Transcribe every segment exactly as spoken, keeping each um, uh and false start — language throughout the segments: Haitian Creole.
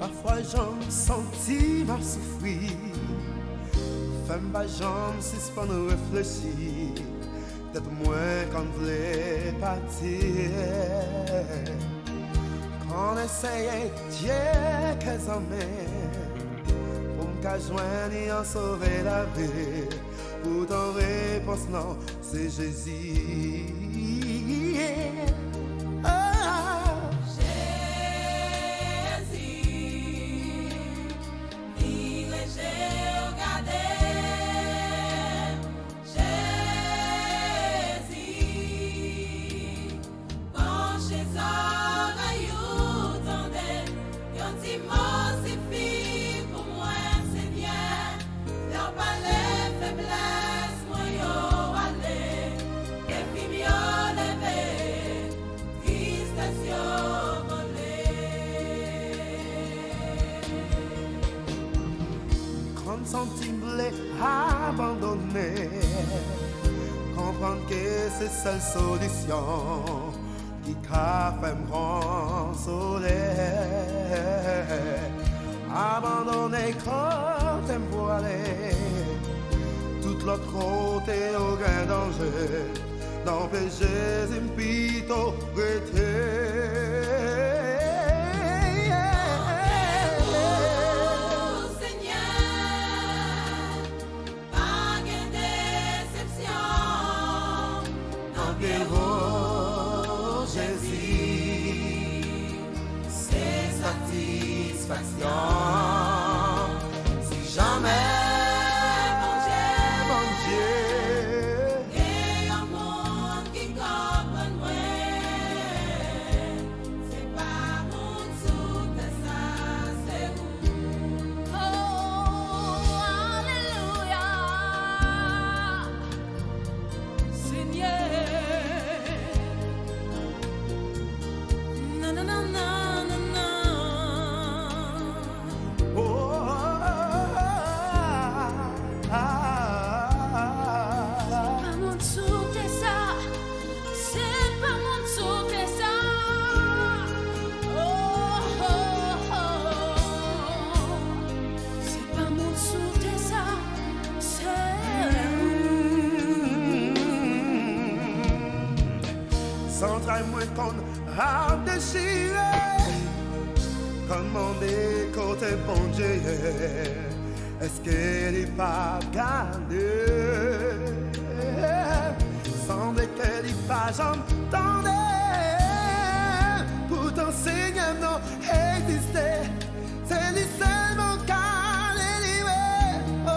Pafwa jan m santi m ap soufri fè m pa janm sispann reflechi. Tèt mwen konn vle pati. Konn eseye tcheke zanmi pou m ka jwenn yon sove lavi. Poutan repons lan se Jezi. Ah. Jezi, vire je w gade. Jezi, panche zòrèy ou tande. Yon ti mo sifi pou mwen, Senyè. Lè w pale feblès mwen yo ale, defi m yo leve, tristès yo vole. Konn santi m vle abandone, konprann ke se sèl solisyon ki ka fè m konsole. Abandone kote m pwale, tout lòt kote yo gen danje. Non, pe Jezi, m pito rete. Senyè, pa gen desepsyon nan pye w, Jezi. Se satisfaksyon. Si jamè Bondye, Bondye gen yon moun ki konprann mwen, se pa moun sou tè sa, se ou. Oh, alelouya. Senyè. Nananananana. Oh, ah, ah. Se pa moun sou tè sa. Se pa moun sou tè sa. Oh, oh, oh. Se pa moun sou tè sa. Se ou. Zantray mwen konn ap dechire. Konn mande kote Bondye ye. Èske li p ap gade? Sanble ke li pa janm tande. Poutan Senyè m nan egziste. Se li sèlman k ka delivre. Oh, oh,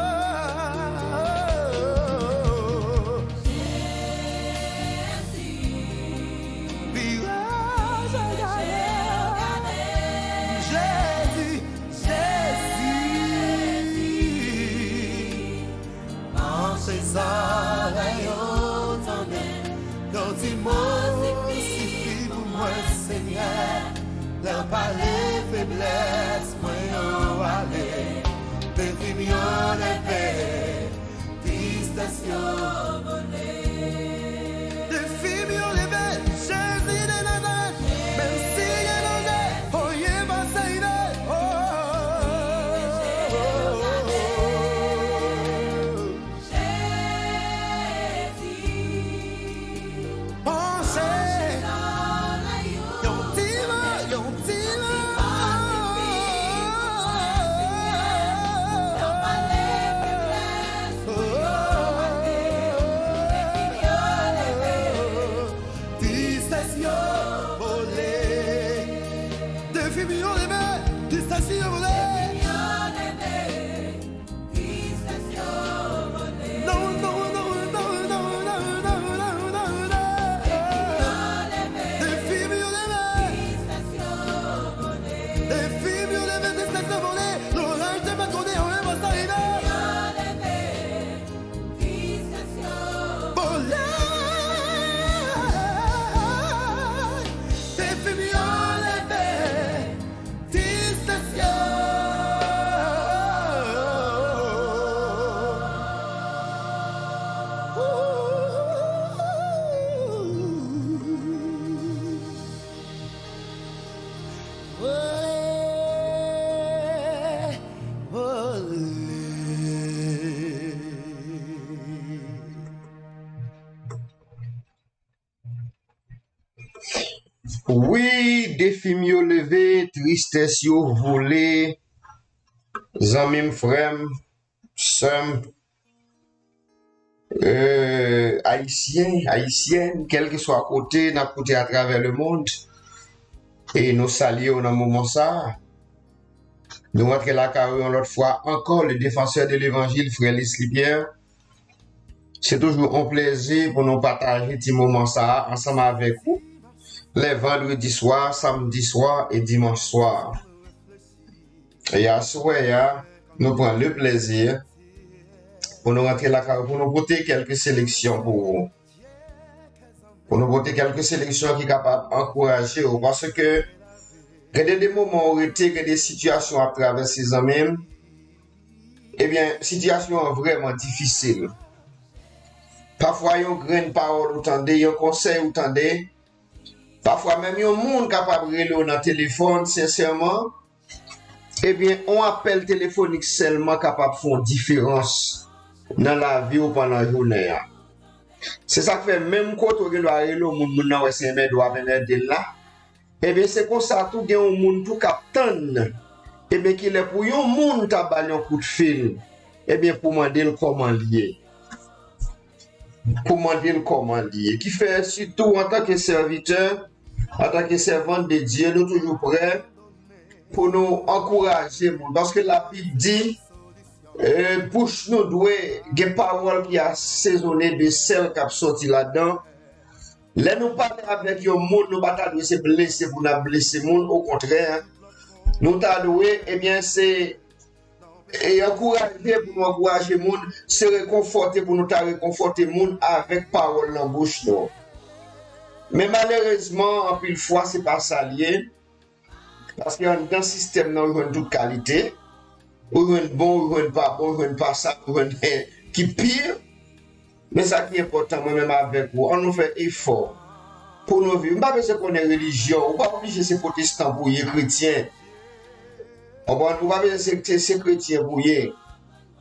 oh, oh. Jezi. Vire je w gade. Jezi, Jezi. Panche zòrèy ou tande. Yon ti mo sifi pou mwen, Senyè. Lè w pale feblès mwen yo ale. Defi m yo leve. Tristès yo vole. Defi m yo leve. Jezi de Nazarèt. Menm si gen danje, oye pa seyde. Oh, oh, oh, oh. Panche. Yon ti mo, yon ti mo. Wi, defi m yo leve, tristès yo vole. Zanmi m, frè m, sè m, euh, Ayisyen, Ayisyèn, kèlkeswa kote n ap koute atravè lemond, e nou salye w nan moman sa a. Nou rantre lakay ou yon lòt fwa ankò, le défenseur de l'évangile, frè Leslie Pierre. Se toujou yon plezi pou nou pataje ti moman sa a ansanm avèk ou, lè vandredi swa, samdi swa e dimanch swa. E aswè a, nou pran le plezi pou nou rantre lakay ou, pou nou pote kèlke seleksyon pou ou. Pou nou pote kèlke seleksyon ki kapab ankouraje ou, paske gen de, de moman ou rete, gen de sitiyasyon w ap travèse, zanmi m. Ebyen, sitiyasyon an vrèman difisil. Pafwa, yon grenn pawòl ou tande, yon konsèy ou tande, pafwa menm yon moun kapab rele w nan telefòn, sensèman, ebyen, yon apèl telefonik sèlman kapab fè yon diferans nan lavi w pandan jounen an. Se sa k fè menm kote w gen dwa rele yon moun, moun nan wè se enmède w ap enmède l la, ebyen, se konsa tou gen yon moun tou k ap tann, ebyen, ki lè pou yon moun ta ba l yon kout fil, ebyen, pou mande l kòman l ye. Pou mande l kòman l ye. Ki fè, sitou antanke sèvitè, antanke sèvant de Dye, nou toujou prè pou nou ankouraje moun. Paske Labib di, e, bouch nou dwe gen pawòl ki asezonnen de sèl k ap sòti ladan. Lè nou pale avèk yon moun, nou pa ta dwe se blese pou n ap blese moun. Okontrè, nou ta dwe, ebyen, se e ankouraje pou nou ankouraje moun, se rekonfòte pou nou ta rekonfòte moun avèk pawòl nan bouch nou. Men malerezman, anpil fwa, se pa sa l ye, paske anndan sistèm nan, ou jwenn tout kalite, ou jwenn bon, ou jwenn pa bon, ou jwenn pasab, ou jwenn ki pi. Men sa ki enpòtan, mwen menm avèk ou, ann nou fè efò pou nou viv. M pa bezwen konnen relijyon w, ou pa oblije se pwotestan pou w ye, kretyen. Konprann? Ou pa bezwen se, se, se kretyen pou w ye.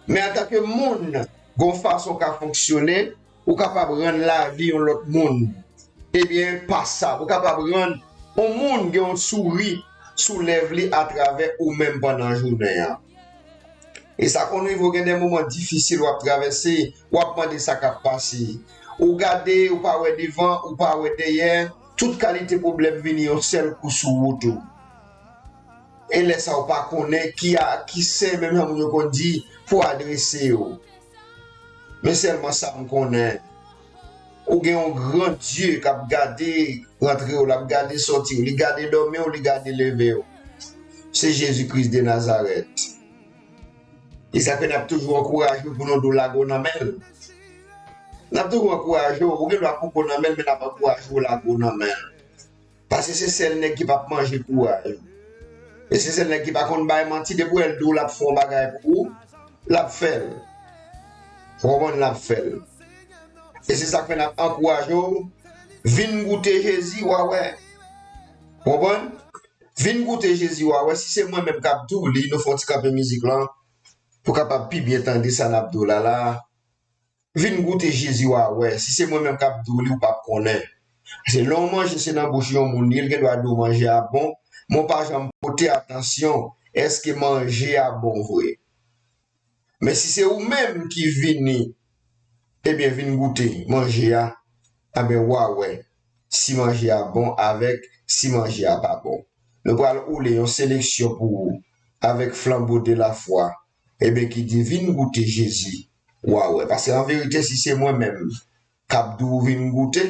Men antanke moun, gon fason w ka fonksyone, ou kapab rann lavi yon lòt moun, ebyen, pasab. Ou kapab rann yon moun gen yon souri sou lèv li atravè ou menm pandan jounen an. E sa konn rive w gen de moman difisil w ap travèse, w ap mande sa k ap pase. Ou gade, ou pa wè devan, ou pa wè dèyè, tout kalite pwoblèm vini yon sèl kou sou wout ou. E lè sa a ou pa konnen ki a, ki sen, menm jan moun yo konn di, pou adrese yo. Men sèlman sa m konnen, ou gen yon gran Dye k ap gade rantre w, l ap gade sòti w, li gade dòmi w, li gade leve w. Se Jezi Kris de Nazarèt. E sa fè n ap toujou ankouraje w pou nou di w lage w nan men l. N ap toujou ankouraje w, ou gen dwa poko nan men l, men n ap ankouraje w lage w nan men l. Paske se sèl nèg ki p ap manje kouraj ou. E se sèl nèg ki pa konn bay manti, depi w wè l di w l ap fè yon bagay pou ou, l ap fè l. Ou konprann, l ap fè l. E se sa k fè n ap ankouraje w, vin goute Jezi, w a wè. Ou konprann? Vin goute Jezi, w a wè. Si se mwen menm k ap di w li, nou fè yon ti kanpe mizik lan, pou w kapab pi byen tande sa n ap di w la la. Vin goute Jezi, w a wè. Si se mwen menm k ap di w li, ou p ap konnen. Se lè w manje, se nan bouch yon moun li ye, l gen dwa di w manje a bon, men w pa janm pote atansyon, èske manje a bon vre? Men si se ou menm ki vini, ebyen, vin goute manje a, ebyen, w a wè si manje a bon avèk si manje a pa bon. Nou pral woule yon seleksyon pou ou avèk Flambeau de la foi, ebyen, ki di, vin goute Jezi, w a wè. Paske an verite, si se mwen menm k ap di w vin goute,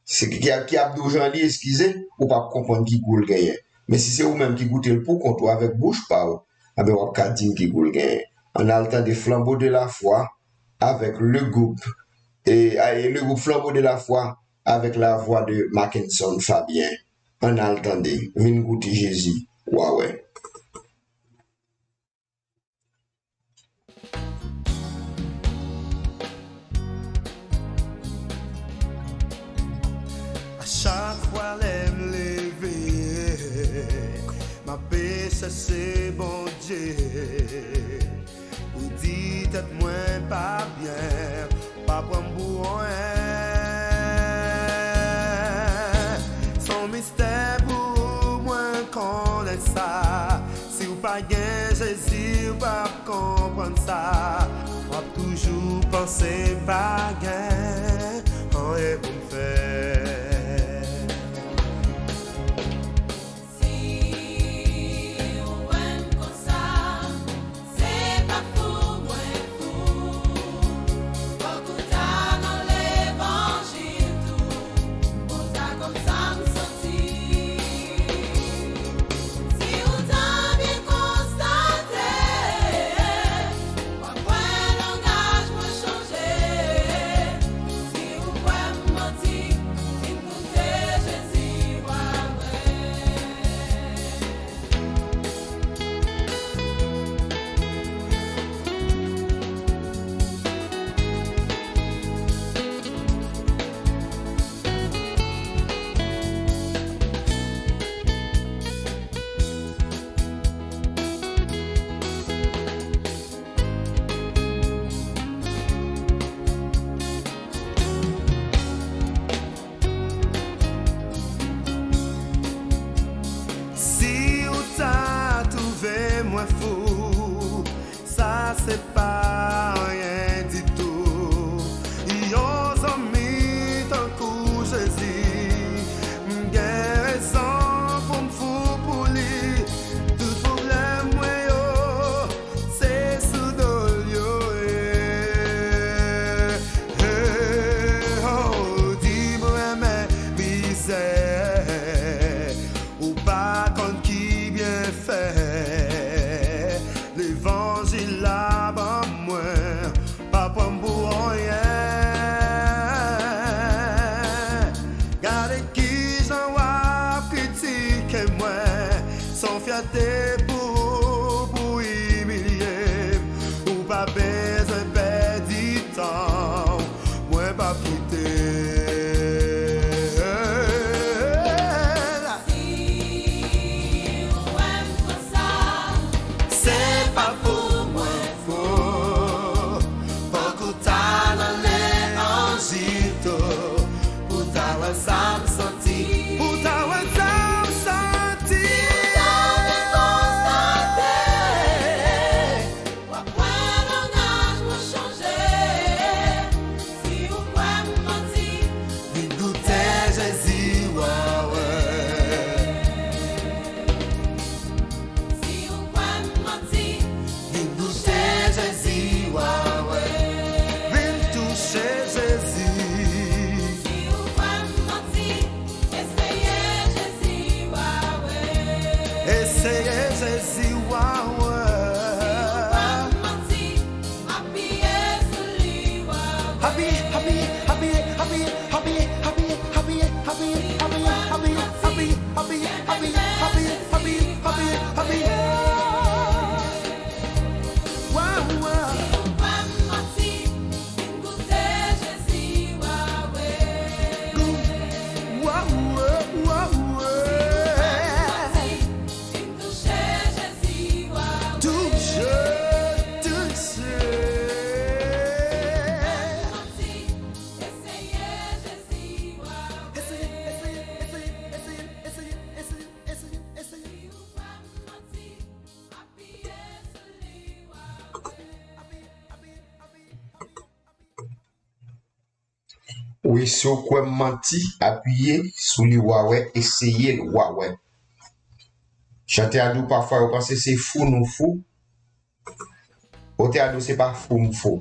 se ki, ki, ki ap di w jan li, eskize, ou p ap konprann ki gou l genyen. Men si se ou menm ki goute l pou kont ou avèk bouch pa w, ebyen, w ap ka di m ki gou l genyen. Ann al tande Flambeau de la foi avèk le groupe, e, e, le groupe Flambeau de la foi avec la voix de Mackenson Fabien. Ann al tande, vin goute Jezi, w a wè. A chak fwa lè m leve, m ape chèche Bondye. Ou di tèt mwen pa byen, ou pa pran m pou anyen. P ap konprann sa, w ap toujou panse pa gen anyen pou m fè. Si w wè m konsa, se pa fou mwen fou. Fòk ou ta nan levanjil tou, pou w ta konn sa m santi. Si w ta byen konstate, w ap wè langaj mwen chanje. Si w kwè m manti, vin goute Jezi, w a wè. Si w ta twouve mwen fou, sa se pa anyen ditou. Yon zanmi tankou Jezi, m gen rezon pou m fou pou li. Tout pwoblèm mwen yo, se sou do l yo ye. Hey, oh, di m renmen mizè, ou pa konn ki byenfè levanjil la ban mwen, pa pran m pou anyen. Gade kijan w ap kritike mwen, se yon fyète pou ou, pou imilye m. Ou pa bezwen pèdi tan w, mwen p ap kite. Si w wè m konsa, se pa pou mwen fou. Fòk ou ta nan levanjil tou, pou w ta wè sa m santi. Pou w ta wè sa m santi. Si w ta byen konstate, w ap wè langaj mwen chanje. Si w kwè m manti, vin goute Jezi, w a wè. Si w kwè m manti, vin touche Jezi, w a wè. Vin touche Jezi. Si w kwè m manti, eseye Jezi, w a wè. Eseye Jezi, w a wè. Si w kwè m manti, apiye sou li, w a wè. Apiye, apiye, apiye, apiye. Touche, touche. Wi, si w kwè m manti, apiye sou li, w a wè, eseye l, w a wè. Chantè a di w pafwa yo panse se fou nou fou. Otè a di w se pa fou m fou.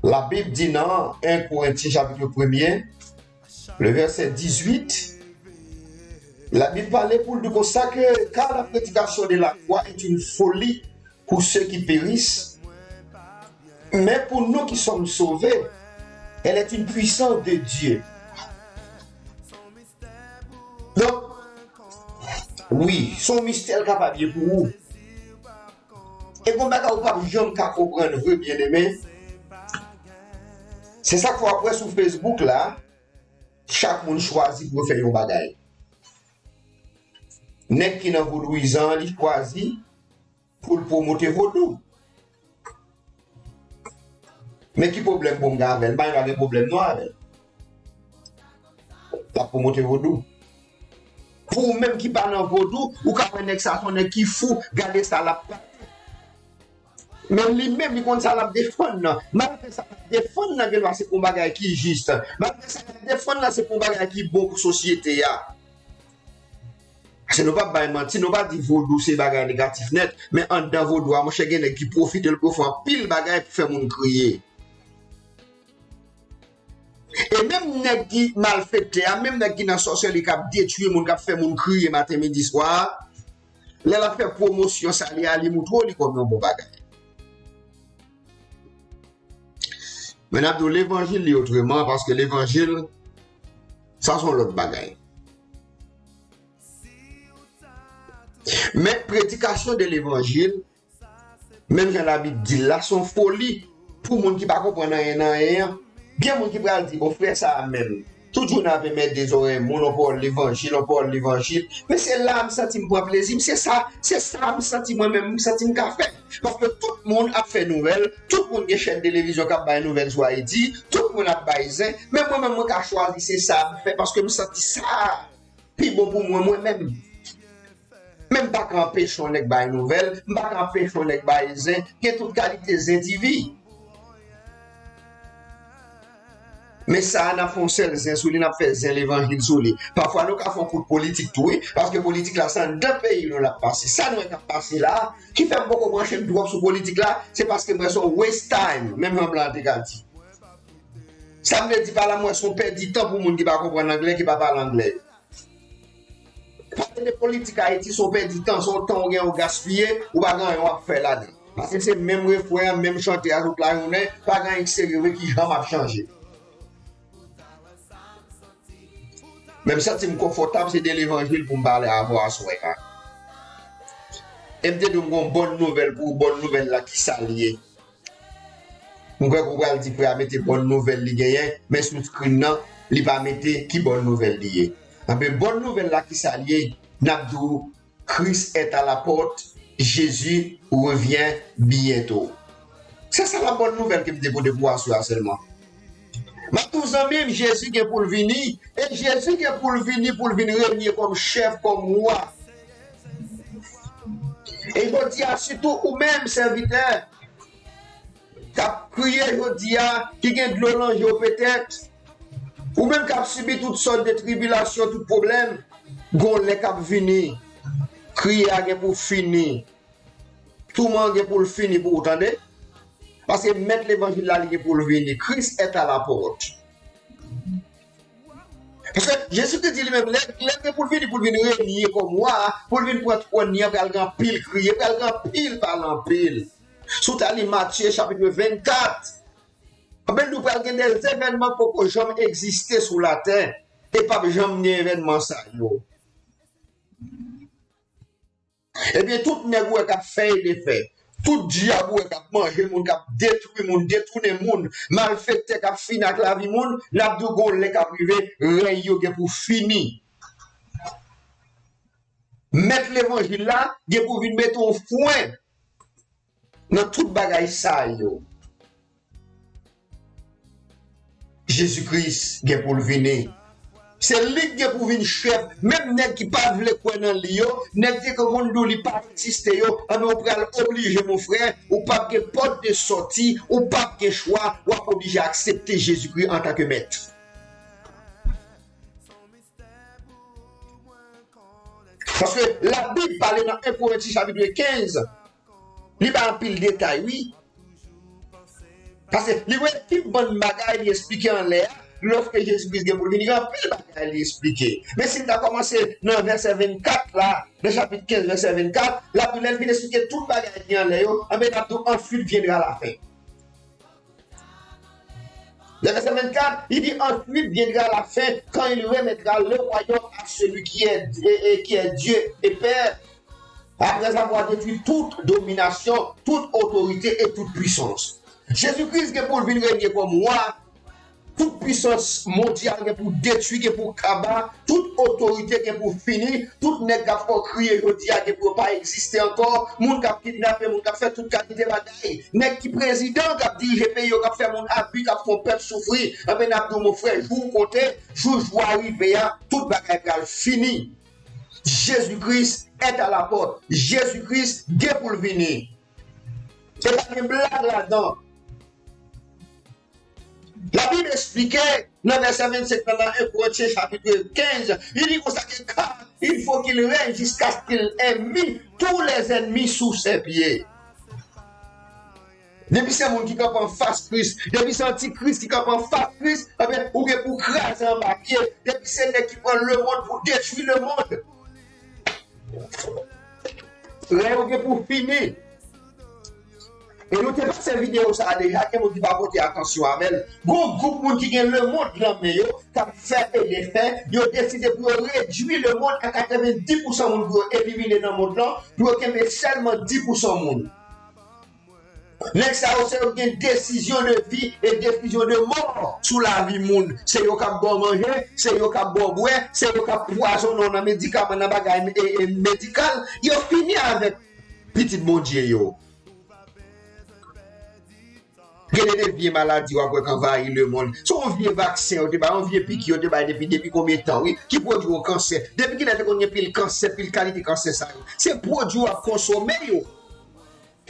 Labib di nan en Korentyen chapit premye, le vèsè dizuit, Labib pale pou l di konsa ke car la prédication de la croix est une folie pour ceux qui périssent, mais pour nous qui sommes sauvés, elle est une puissance de Dieu. Donk, wi, se yon mistè l kapab ye pou ou. E gon bagay ou p ap janm ka konprann vre, byeneme. Se sa k fè w ap wè sou Facebook la, chak moun chwazi pou yo fè yon bagay. Nèg ki nan vodouyizan an, li chwazi pou l pwomote vodou. Men ki pwoblèm pou m gen avè l? M pa gen pwoblèm non avè l. L ap pwomote vodou. Pou ou menm ki pa nan vodou, ou ka wè nèg sa se yon nèg ki fou, gade sa l ap pase. Men li menm, li konn sa l ap defann nan. Malgre sa l ap defann nan, gen dwa se pou yon bagay ki jis. Malgre sa l ap defann nan, se pou yon bagay ki bon pou sosyete a. Paske nou p ap bay manti, nou pa di vodou se bagay negatif nèt, men anndan vodou a, monchè, gen nèg ki pwofite l pou fè anpil bagay pou fè moun kriye. E menm nèg ki malfektè a, menm nèg ki nan sòsèri k ap detwi moun, k ap fè moun kriye maten, midi, swa a, lè l ap fè pwomosyon sa li a, li moutre w li kòm yon bon bagay. Men n ap di w levanjil li otreman, paske levanjil, sa se yon lòt bagay. Men predikasyon de levanjil, menm jan Labib di l la, se yon foli pou moun ki pa konprann anyen nan anyen an. Gen moun ki pral di, bon, frè sa a menm, tout jounen ap enmède zòrèy moun, on pawòl levanjil, on pawòl levanjil. Men se la m santi m pran plezi m, se sa, se sa m santi mwen menm, m santi m ka fè. Paske tout moun ap fè nouvèl, tout moun gen chèn televizyon k ap bay nouvèl sou Ayiti, tout moun ap bay zen, men mwen menm mwen ka chwazi se sa m fè paske m santi sa pi bon pou mwen, mwen menm. Men m pa ka anpeche yon nèg bay nouvèl, m pa ka anpeche yon nèg bay zen, gen tout kalite zen TV. Men sa a, n ap fè yon sèl zen sou li, n ap fè zen levanjil sou li. Pafwa, nou ka fè yon kout politik tou, wi, paske politik la, se anndan peyi nou l ap pase. Sa nou wè k ap pase la a, ki fè m poko branche m twòp sou politik la, se paske m wè se yon waste time, menm jan blan an te ka di. Sa m vle di pa la, m wè se yon pèdi tan pou moun ki pa konprann anglè, ki pa pale anglè yo. Pale de politik Ayiti, se yon pèdi tan, se yon tan ou gen ou gaspiye, ou pa gen anyen w ap fè ladan. Paske se menm refren an, menm chante a tout lajounen, pa gen anyen ki serye vre ki janm ap chanje. Men m santi m konfòtab, se de levanjil pou m pale avè w aswè a. E m te di w m gen yon bòn nouvèl pou ou, bòn nouvèl la ki sa l ye? M kwè ke w pral di frè a mete bòn nouvèl li genyen, men sou screen nan, li pa mete ki bòn nouvèl li ye. Anben, bòn nouvèl la ki sa l ye? N ap di w, Christ est à la porte, Jésus revient bientôt. Se sa la bòn nouvèl ke m te pote pou aswè a sèlman. M ap di w zanmi m, Jezi gen pou l vini, e Jezi gen pou l vini, pou l vin renye kòm chèf, kòm wa. E jodi a, sitou ou menm, sèvitè, k ap kriye jodi a, ki gen dlo nan je w petèt, ou menm k ap sibi tout sòt de tribilasyon, tout pwoblèm, gon lè k ap vini, kriye a gen pou fini, touman an gen pou l fini pou ou, tande. Paske mèt levanjil la, li gen pou l vini. Christ est à la porte. Paske Jezikri di li menm, lè, lè l gen pou l vini, pou l vin renye kòm wa, pou l vin pran twòn li an, pral gen anpil kriye, pral gen anpil pale anpil. Si w ta li Matye chapit vennkat, anben, nou pral gen de evènman k poko janm egziste sou latè, e p ap janm gen evènman sa yo. Ebyen, tout nèg ou wè k ap fè e defè, tout dyab ou wè k ap manje moun, k ap detwi moun, detounen moun, malfektè k ap fini ak lavi moun, n ap di w gon lè k ap rive, rèy yo gen pou fini. Mèt levanjil la gen pou vin mete yon fwen nan tout bagay sa yo. Jezi Kris gen pou l vini. Se li k gen pou vin chèf. Menm nèg ki pa t vle kwè nan li yo, nèg ki te konn di w li pa egziste yo, anben, ou pral oblije, mon frè, ou p ap gen pòt de sòti, ou p ap gen chwa, w ap oblije aksepte Jezikri antanke mèt. Paske Labib pale nan en Korenti chapit kenz, li bay anpil detay, wi. Paske li wè ki bann bagay li esplike anlè a, lòske Jezi Kris gen pou l vini, gen anpil bagay li esplike. Men si n ta kòmanse nan vèsè vennkat la, nan chapit kenz, vèsè vennkat, l ap di lè l fin esplike tout bagay ki anlè yo, anben, l ap di w, ensuite viendra la fin. Le verset vingt-quatre, il dit, ensuite viendra la fin, quand il remettra le royaume à celui qui est, et, et qui est Dieu et Père, après avoir détruit toute domination, toute autorité et toute puissance. Jezi Kris gen pou l vin renye kòm wa, tout pisans mondyal gen pou detwi, gen pou kaba, tout otorite gen pou fini, tout nèg k ap fè w kriye jodi a gen pou yo pa egziste ankò, moun k ap kidnape, moun k ap fè tout kalite bagay, nèg ki prezidan k ap dirije peyi yo, k ap fè moun abi, k ap fè yon pèp soufri, anben n ap di w, mon frè, jou w konte, jou jou a rive a, tout bagay pral fini. Jezi Kris est à la porte. Jezi Kris gen pou l vini. E pa gen blag ladan. Labib esplike nan vèsè vennsenk lan, nan en Korentyen chapit kenz, li di konsa ke, car il faut qu'il règne jusqu'à ce qu'il ait mis tous les ennemis sous ses pieds. Depi se moun ki kanpe anfas Kris, depi se antikris ki kanpe anfas Kris, ebyen, ou gen pou kraze anba pye. Depi se nèg ki pran lemonn pou detwi lemonn, rèy ou gen pou fini. E nou te pase videyo sa a deja, gen moun ki pa pote atansyon avè l. Gon gwoup moun ki gen lemonn nan men yo, k ap fè e defè, yo deside pou yo redwi lemonn a katrevenndis pousan moun, pou yo elimine nan mond lan, pou yo kenbe sèlman dis pousan moun. Nèg sa yo, se yo ki gen desizyon de vi e desizyon de mò sou lavi moun. Se yo k ap ba w manje, se yo k ap ba w bwè, se yo k ap pwazonnen w nan medikaman, nan bagay e, e medikal. Yo fini avèk pitit Bondye yo. Gen de, de vye maladi w ap wè k anvayi lemonn. Se yon vye vaksen yo te bay, yon vye piki yo te bay depi, depi konbyen tan, wi, ki pwodui yon kansè. Depi kilè te konn gen pil kansè, pil kalite kansè sa yo? Se pwodui w ap konsome yo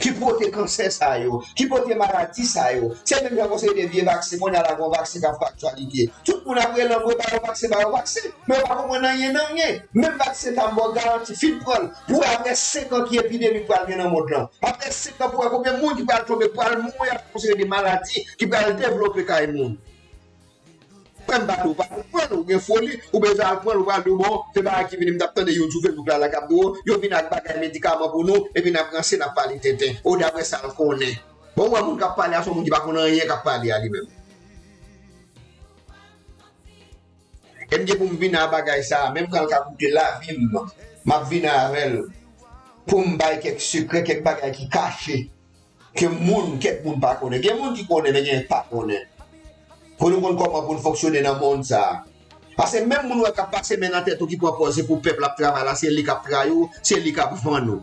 ki pote kansè sa yo, ki pote maladi sa yo. Se menm jan konsa de vye vaksen, kounye a la gon vaksen k ap fè aktyalite. Tout moun ap rele anmwe ba yo vaksen, ba yo vaksen. Men yo pa konprann anyen nan anyen. Menm vaksen sa m ba w garanti, fin pran l, pou w wè apre senk an ki epidemi k pral gen nan mond lan. Apre senk an, pou w wè konbyen moun ki pral tonbe, pral mouri ak yon seri de maladi ki pral devlope kay moun. Frè m, pa di w pa al pran l, ou gen foli, ou bezwen al pran l, ou pral di w, bon, se bagay ki vini, m t ap tande youn sou Facebook la, la k ap di w, yo vin ak bagay medikaman pou nou, epi n ap ranse, n ap pale tenten. O, daprè sa l konnen. Bon, ou wè moun k ap pale a, se yon moun ki pa konn anyen k ap pale a li menm. E m gen pou m vin a bagay sa a, menm kan l ka koute lavi m, m ap vin avè l. Pou m bay kèk sekrè, kèk bagay ki kache. Ke moun, kèk moun pa konnen. Gen moun ki konnen, men gen pa konnen. Pou nou konn kòman pou n fonksyone nan mond sa a. Paske menm moun ou wè k ap pase men nan tèt ou ki pran pòz se pou pèp l ap travay la, se li k ap trayi w, se li k ap vann ou.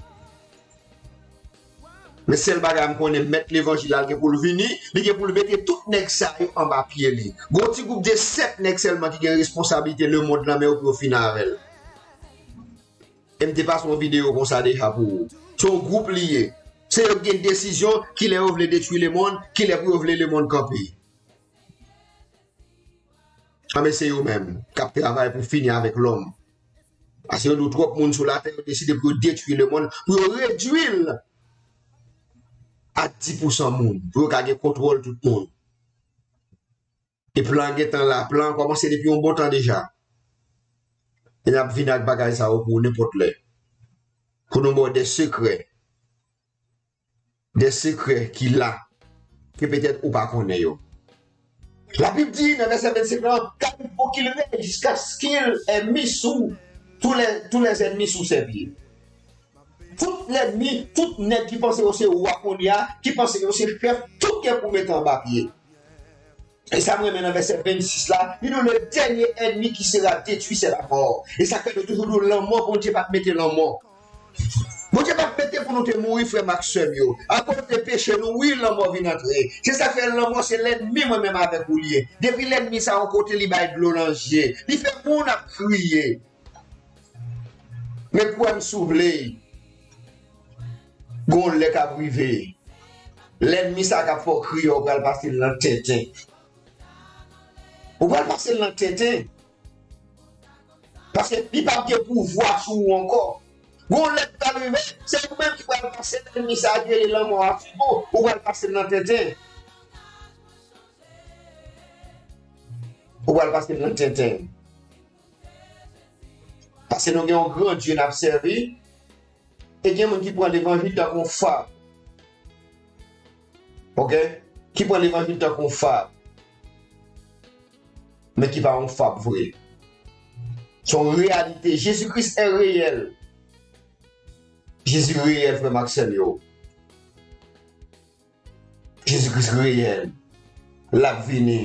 Men sèl bagay m konnen, mèt levanjil la, l gen pou l vini, li gen pou l mete tout nèg sa yo anba pye li. Gon ti gwoup de sèt nèg sèlman ki gen responsablite lemonn lan men yo pou yo fini avè l. E m te pase yon videyo konsa deja pou ou. Se yon gwoup li ye. Se yo ki gen desizyon kilè yo vle detwi lemonn, kilè pou yo vle lemonn kanpe. Anben, se yo menm k ap travay pou fini avèk lòm. Paske yo di w twòp moun sou latè, yo deside pou yo detwi lemonn, pou yo redwi l a dis pousan moun, pou yo ka gen kontwòl tout moun. E plan an gentan la, plan an kòmanse depi yon bon tan deja. E n ap vin ak bagay sa yo pou ou nenpòt lè. Pou nou ba w de sekrè. De sekrè ki la, ke petèt ou pa konnen yo. Labib di nan vèsè vennsenk lan, car il faut qu'il règne jusqu'à ce qu'il ait mis sous tous les, tous les ennemis sous ses pieds. Tout lènmi, tout nèg ki panse yo se wa kounye a, ki panse yo se chèf, tout gen pou mete anba pye. E sa m renmen nan vèsè vennsis la, li di w, le dernier ennemi qui sera détruit, c'est la mort. E sa k fè nou toujou di w lanmò, Bondye pa t mete lanmò. Bondye pa t mete pou nou te mouri, frè m ak sè m yo. Akoz de peche nou, wi, lanmò vin antre. Se sa k fè lanmò se lènmi mwen menm avèk ou li ye. Depi lènmi sa yon kote, li bay dlo nan je. Li fè moun ap kriye. Men kwè m si w vle, gon lè k ap rive. Lènmi sa k ap fè w kriye, ou pral pase l nan tenten. Ou pral pase l nan tenten. Paske li p ap gen pouvwa sou ou ankò. Gon lè k pral rive, se ou menm ki pral pase lènmi sa a ki rele lanmò a sou ou, ou pral pase l nan tenten. Ou pral pase l nan tenten. Paske nou gen yon gran Dye n ap sèvi. E gen moun ki pran levanjil tankou yon fab. Oke? Ki pran levanjil tankou yon fab. Men ki pa yon fab vre. Se yon reyalite. Jezi Kris è reyèl. Jezi reyèl, frè m ak sè m yo. Jezi Kris reyèl. L ap vini.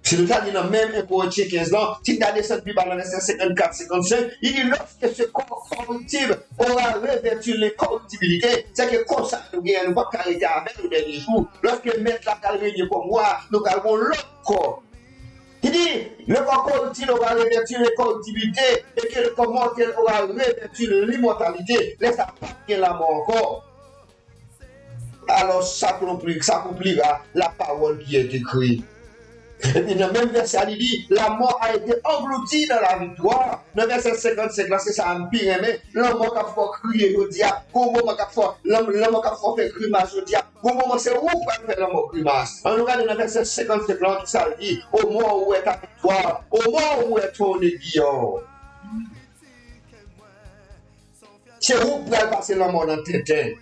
Si nou ta li nan menm en Korentyen kenz lan, si n ta desann pi ba nan vèsè senkannkat, senkannsenk, li di, lorsque ce corps corruptible aura revêtu l'incorruptibilité, se ke kò sa nou genyen, nou p ap ka rete avè l o dènye jou. Lòske Mèt la pral renye kòm wa, nou pral gen yon lòt kò. Li di, le corps corruptible aura revêtu l'incorruptibilité, et que le corps mortel aura revêtu l'immortalité. Lè sa a, p ap gen lanmò ankò. alors s'accomplira, s'accomplira la parole qui est écrite. Epi nan menm vèsè a, li di, la mort a été engloutie dans la victoire. Nan vèsè senkannsenk la, se sa a m pi renmen. Lanmò k ap fè w kriye jodi a. Gon moman k ap fè w, lanm-, lanmò k ap fè w fè grimas jodi a. Gon moman se ou k pral fè lanmò grimas. Ann nou gade nan vèsè senkannsenk la, ki sa l di, ô mort, où est ta victoire? Ô mort, où est ton aiguillon? Se ou k pral pase lanmò nan tenten.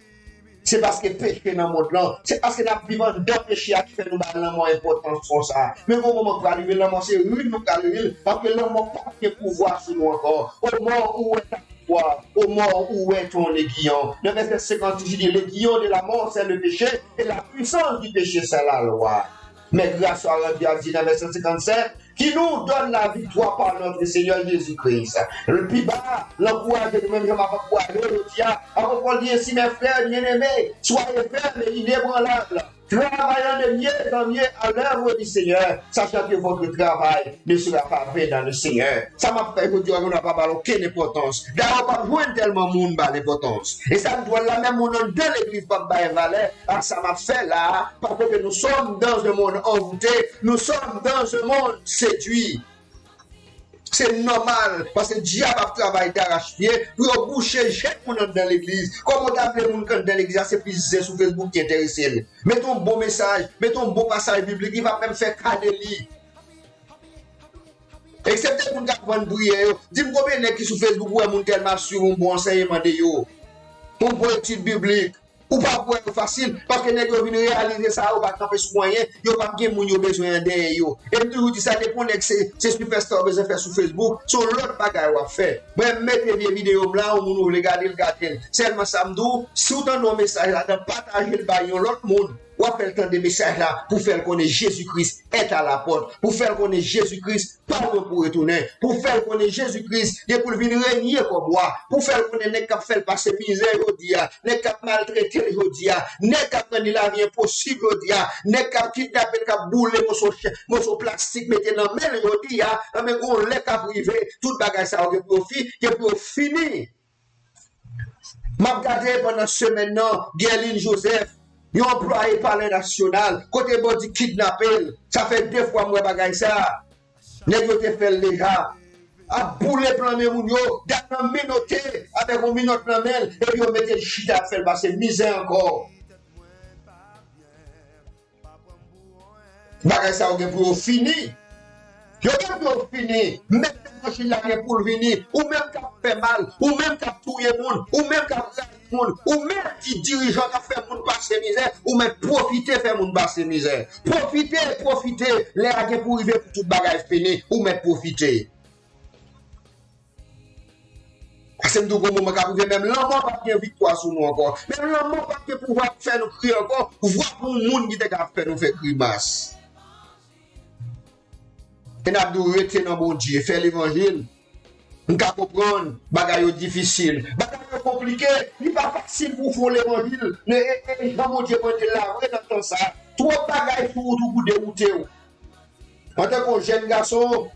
Se paske peche nan mond lan, se paske n ap viv anndan peche a ki fè nou bay lanmò enpòtans konsa. Men gon moman k pral rive, lanmò se ri nou pral ri l, paske lanmò p ap gen pouvwa sou nou ankò. Ô mort, où est ta victoire? Ô mort, où est ton aiguillon? Nan vèsè senkannsis, li di, l'aiguillon de la mort, c'est le péché, et la puissance du péché, c'est la loi. Mais grâce soit rendue à Dieu, nan vèsè senkannsenk, qui nous donne la victoire par notre Seigneur Jésus-Christ. Pi ba, l ankouraje nou menm jan m ap ankouraje w jodi a. Apot Pòl di, ainsi, mes frères bien-aimés, soyez fermes et inébranlables, travaillant de mieux en mieux à l'œuvre du Seigneur, sachant que votre travail ne sera pas vain dans le Seigneur. Sa m ap fè jodi a, nou pa ba l okenn enpòtans. Dayè, w p ap jwenn tèlman moun ba l enpòtans. E sa k dwòl la, menm moun anndan legliz p ap bay valè a sa m ap fè la a, parce que nous sommes dans un monde envoûté, nous sommes dans un monde séduit. Se nòmal, paske dyab ap travay darachpye pou yo bouche je moun anndan legliz. Kòman w ta vle moun k anndan legliz la, se plis zen sou Facebook ki enterese l. Mete yon bon mesaj, mete yon bon pasaj biblik, li p ap menm fè ka de li. Eksepte moun k ap vann priyè yo. Di m konbyen nèg ki sou Facebook ou wè moun tèlman ap swiv yon bon ansèyman de yo, yon bon etid biblik. Ou p ap wè yo fasil, paske nèg yo vin reyalize sa, yo pa kanpe sou anyen, yo p ap gen moun yo bezwen an dèyè yo. E m toujou di sa, depi yon nèg se, se sipèsta w bezwen fè sou Facebook, se yon lòt bagay w ap fè. Mwen, m mete vye videyo m la, yon moun ou vle gade l, gade l. Sèlman sa m di w, si w tande yon mesaj ladan, pataje l bay yon lòt moun. W ap fè l tande mesaj la pou fè l konnen Jezi Kris est à la porte, pou fè l konnen Jezi Kris pa lwen pou retounen, pou fè l konnen Jezi Kris gen pou l vin renye kòm wa, pou fè l konnen nèg k ap fè l pase mizè jodi a, nèg k ap maltrete l jodi a, nèg k ap rann li lavi enposib jodi a, nèg k ap kidnape l, k ap boule moso chè, moso plastik mete nan men l jodi a, anben gon lè k ap rive, tout bagay sa yo gen pou yo fi, gen pou yo fini. M ap gade pandan semèn nan, Guerline Joseph, yon anplwaye Palè Nasyonal, kote bandi kidnape l. Sa fè de fwa m wè bagay sa. Nèg yo te fè l deja. Ap boule plan men moun yo, dat nan menote, avèk yon minòt nan men l, epi yo mete l chita ap fè l pase mizè ankò. Bagay sa yo gen pou yo fini. Yo gen pou yo fini. Mèt levanjil la gen pou l vini. Ou menm k ap fè mal, ou menm k ap touye moun, ou menm k ap rayi moun, ou menm ki dirijan k ap fè moun pase mizè, ou mèt pwofite fè moun pase mizè. Pwofite, pwofite. Lè a gen pou rive pou tout bagay fini. Ou mèt pwofite. Paske m di w gon moman k ap rive, menm lanmò p ap gen viktwa sou nou ankò. Menm lanmò p ap gen pouvwa pou fè nou kriye ankò, pouvwa pou yon moun ki te ka fè nou fè grimas. E n ap di w rete nan Bondye, fè levanjil. M ka konprann, bagay yo difisil. Bagay yo konplike, li pa fasil pou w fè levanjil. E, e, e jan Bondye mande l la vre nan tan sa. Twòp bagay sou wout ou pou dewoute w. Antanke yon jèn gason,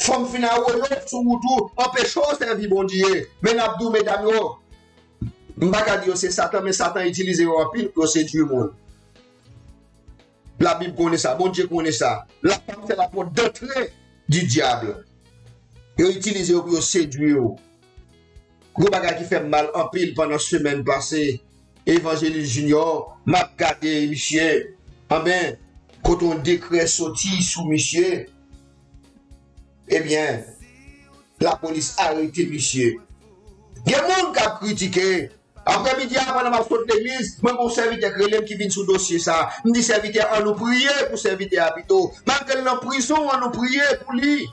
fanm fin a woyo sou wout ou, anpeche w sèvi Bondye. Men n ap di w, medam yo, m pa ka di yo se Satan, men Satan itilize yo anpil pou yo sedui moun. Labib konnen sa, Bondye konnen sa. La femme c'est la porte d'entrée du diable. Yo itilize yo pou yo sedui yo. Gwo bagay ki fè m mal anpil pandan semèn pase, Evanjelis Junior, m ap gade misye, anben, kote yon dekrè soti sou misye, ebyen, lapolis arete misye. Gen moun k ap kritike. Aprè midi a, pandan m ap sot legliz, mwen gen yon sèvitè k rele m ki vin sou dosye sa. M di sèvitè, ann nou priye pou sèvitè a pito. Malgre l nan prizon, ann nou priye pou li.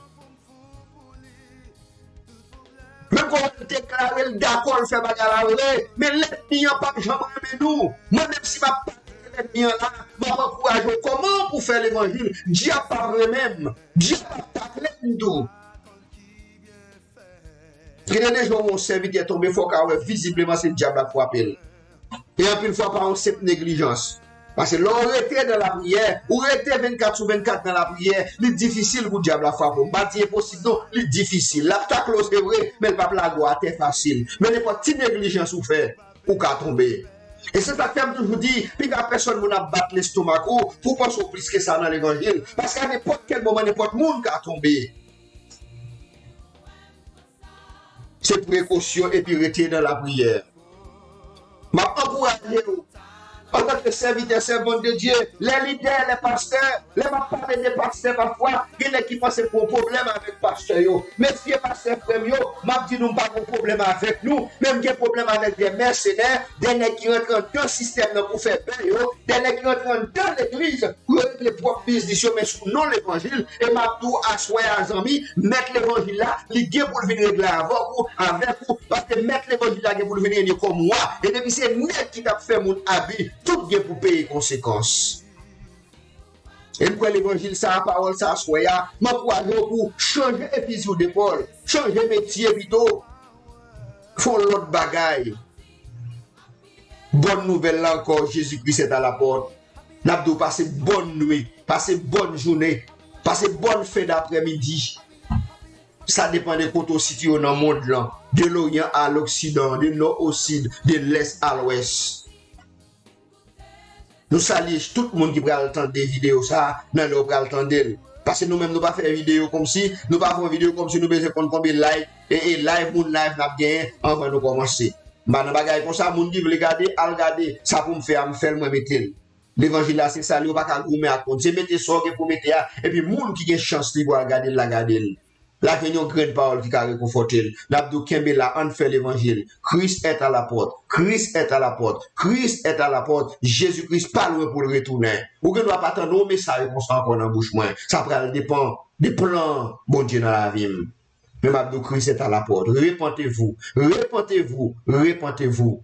Menm kon deklare l dakò, l fè bagay la vre, men lènmi an p ap janm renmen nou. Mwen menm si m ap pale lènmi an la, m ap ankouraje w kòman pou fè levanjil. Dyab p ap renmen m. Dyab ap takle m tou. Gen de jou yon sèvitè tonbe, fò w ka wè vizibleman se dyab la k frape l. E anpil fwa pa yon senp neglijans. Paske lè w rete nan lapriyè, ou rete vennkat sou vennkat nan lapriyè, li difisil pou dyab la frape w. M pa di enposib non, li difisil. L ap takle w se vre, men l p ap lage w atè fasil. Men nenpòt ti neglijans ou fè, ou ka tonbe. E se sa k fè m toujou di, piga pèsonn moun ap bat lestomak ou pou w panse w plis ke sa nan levanjil. Paske a nenpòt kèl moman, nenpòt moun ka tonbe. Se prekosyon epi rete nan lapriyè. M ap ankouraje w, antanke sèvitè, sèvant de Dye, lè lidè, lè pastè, lè m ap pale de pastè, pafwa, gen nèg ki panse m gen yon pwoblèm avèk pastè yo. Mesye pastè, frè m yo, m ap di nou, m pa gen yon pwoblèm avèk nou, men m gen pwoblèm avèk de mèsenè, de nèg ki rantre anndan sistèm nan pou fè bè yo, de nèg ki rantre anndan legliz pou yo regle pwòp biznis yo, men sou non levanjil. E m ap di w aswè a, zanmi, mèt levanjil la, li gen pou l vin regle avèk ou, avèk ou, paske mèt levanjil la gen pou l vin renye kòm wa. E depi se nèg ki t ap fè moun abi, tout gen pou peye konsekans. E m kwè levanjil sa a, pawòl sa a, aswè a, m ankouraje w pou w chanje fizi w de pòl, chanje metye pito, fè yon lòt bagay. Bòn nouvèl la ankò, Jezi Kris est à la porte. N ap di w pase bòn nwit, pase bòn jounen, pase bòn fen daprèmidi. Sa depann de kote w sitiye w nan mond lan, de l'Orient à l'Occident, de nò o sid, de lès a lwès. Nou salye tout moun ki pral tande videyo sa a nan lè w pral tande l. Paske nou menm nou pa fè videyo kòmsi, nou pa fè yon videyo kòmsi nou bezwen konn konbyen like e, e live moun live n ap genyen anvan nou kòmanse. M pa nan bagay konsa, moun ki vle gade, al gade. Sa pou m fè a, m fè l, mwen mete l. Levanjil la se sa l ye, ou pa ka goumen ak moun. Se mete sa w gen pou mete a, epi moun ki gen chans li pral gade l la gade l. La jwenn yon grenn pawòl ki ka rekonfòte l. N ap di w kenbe la, ann fè levanjil. Christ est à la porte. Christ est à la porte. Christ est à la porte. Jezi Kris pa lwen pou l retounen. Ou gen dwa pa tande yon mesaj konsa ankò nan bouch mwen. Sa pral depann de plan Bondye nan lavi m. Men m ap di w, Christ est à la porte. Repentez-vous. Repentez-vous. Repentez-vous.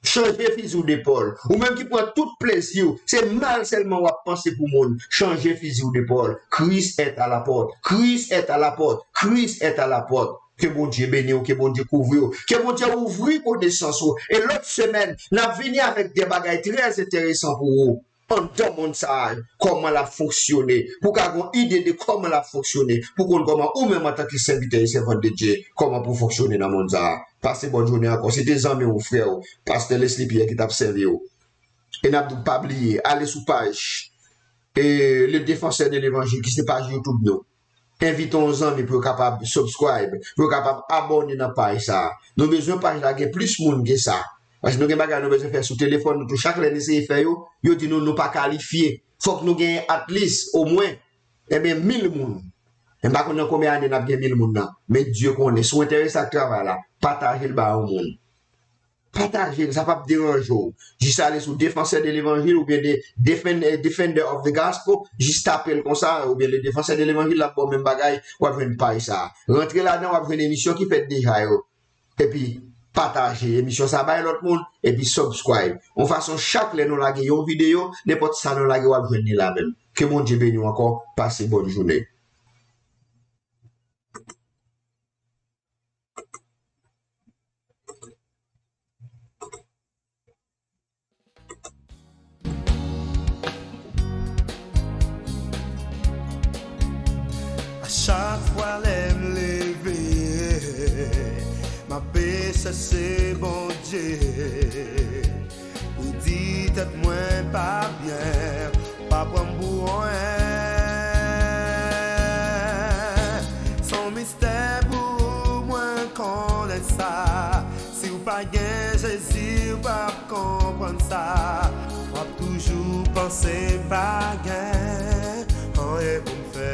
Chanje fizi w de pòl. Ou menm ki pran tout plezi w, se mal sèlman w ap panse pou moun. Chanje fizi w de pòl. Christ est à la porte. Christ est à la porte. Christ est à la porte. Ke Bondye beni w, ke Bondye kouvri w, ke Bondye ouvri konesans ou. E lòt semèn, n ap vini avèk de bagay trè enteresan pou ou. Anndan mond sa a, kòman l ap fonksyone, pou w ka gen yon ide de kòman l ap fonksyone, pou w konn kòman ou menm antanke sèvitè e sèvant de Dye, kòman pou w fonksyone nan mond sa a. Pase bòn jounen ankò. Se te zanmi w, frè w, pastè Leslie Pierre ki t ap sèvi w. E n ap di w pa bliye, ale sou paj, e, Le Défenseur de l'Évangile, ki se paj YouTube nou. Envite yon zanmi pou yo kapab subscribe, pou yo kapab abòne nan paj sa a. Nou bezwen paj la gen plis moun ke sa. Paske nou gen bagay nou bezwen fè sou telefòn nou tou. Chak lè n eseye fè yo, yo di nou nou pa kalifye. Fòk nou genyen at least, omwen, enben, mil moun. M pa konn nan konbyen ane n ap gen mil moun nan. Men Dye konnen. Si w enterese ak travay la, pataje l ba yon moun. Pataje l, sa p ap deranje w. Jis ale sou Défenseur de l'Évangile oubyen de Defend-, eh, Defender of the Gospel, jis tape l konsa, oubyen Le Défenseur de l'Évangile, l ap ba w menm bagay, w ap jwenn paj sa a. Rantre ladan, w ap jwenn emisyon ki fèt deja yo. Epi, pataje emisyon sa a bay lòt moun, epi subscribe. Yon fason, chak lè nou lage yon videyo, nenpòt sa nou lage, w ap jwenn li la menm. Ke Bondye beni w ankò, pase bòn jounen. A chak fwa lè m leve, m ape chèche Bondye. Ou di tèt mwen pa byen, pa pran m pou anyen. Se yon mistè pou mwen konnen sa. Si w pa gen Jezi, w p ap konprann sa. W ap toujou panse m pa gen anyen pou m fè.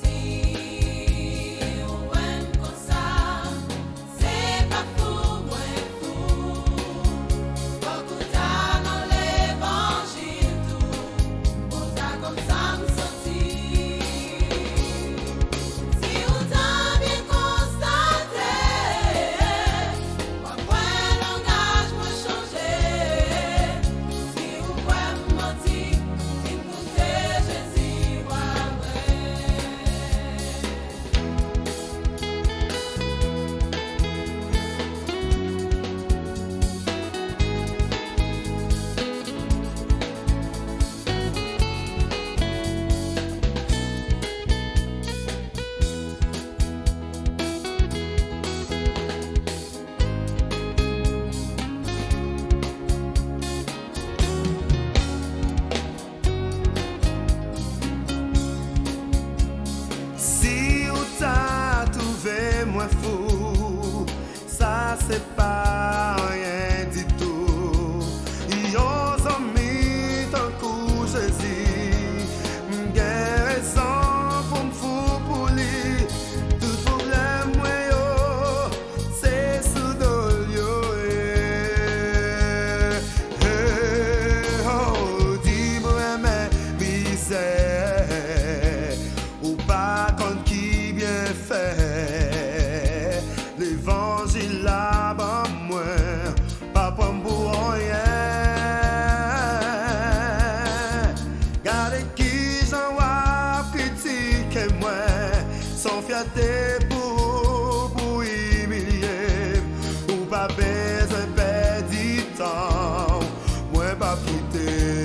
Si w wè m konsa, se pa fou mwen fou. Fòk ou ta nan levanjil tou, pou w ta konn sa m santi. Si w ta byen konstate, w ap wè langaj mwen chanje. Si te